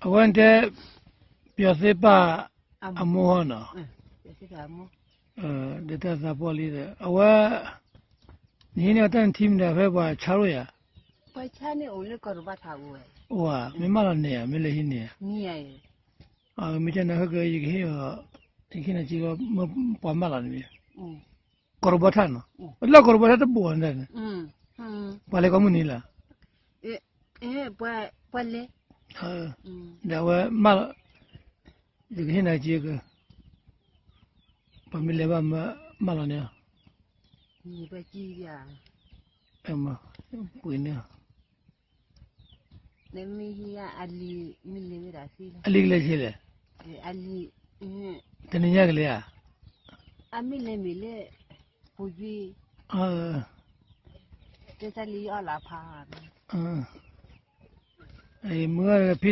အဝဲတဲ ပယီၤသ့ၣ်ပၢ်အမိၢ်ဟီနီၤ, ဒီးတၢ်သးပှၢ်လံဒီး အဝဲ နဟံးန့ၢ်အီၤတၢ်နထံမတၤဖဲပှၤဆါရိၣ်ယၤ, အိၣ်ဧါ, မ့ၢ်မၢလီၤန့ၣ်ဧါ မ့ၢ်လဲၤဟံးန့ၢ်ဧါ, မ့ၢ်ကနၢ်ဟဲက့ၤ ယကဟ့ၣ်အီၤ, ယကဟ့ၣ်နၤက့ၤ ပှၤမၢလီၤန့ၣ်မ့ၢ် ကီၢ်တဘီထၣ်နီၤ, လၢကီၢ်တဘီထၣ်တဘိန့ၣ်, ပှၤလဲၤကိးမုၢ်နံၤလၢ်, ဒီးအဝဲမၢလီၤ, ယကဟ့ၣ်နၤက့ၤက, ပှၤမ့ၢ်လဲၤဘၣ်မၢလီၤန့ၣ်, ပှ့ၤန့ၣ်, အလံၤကလဲၤဆံးလဲၣ်, တနံၤညါကလဲၤဧါ, မုၢ်ဂၤဖံသး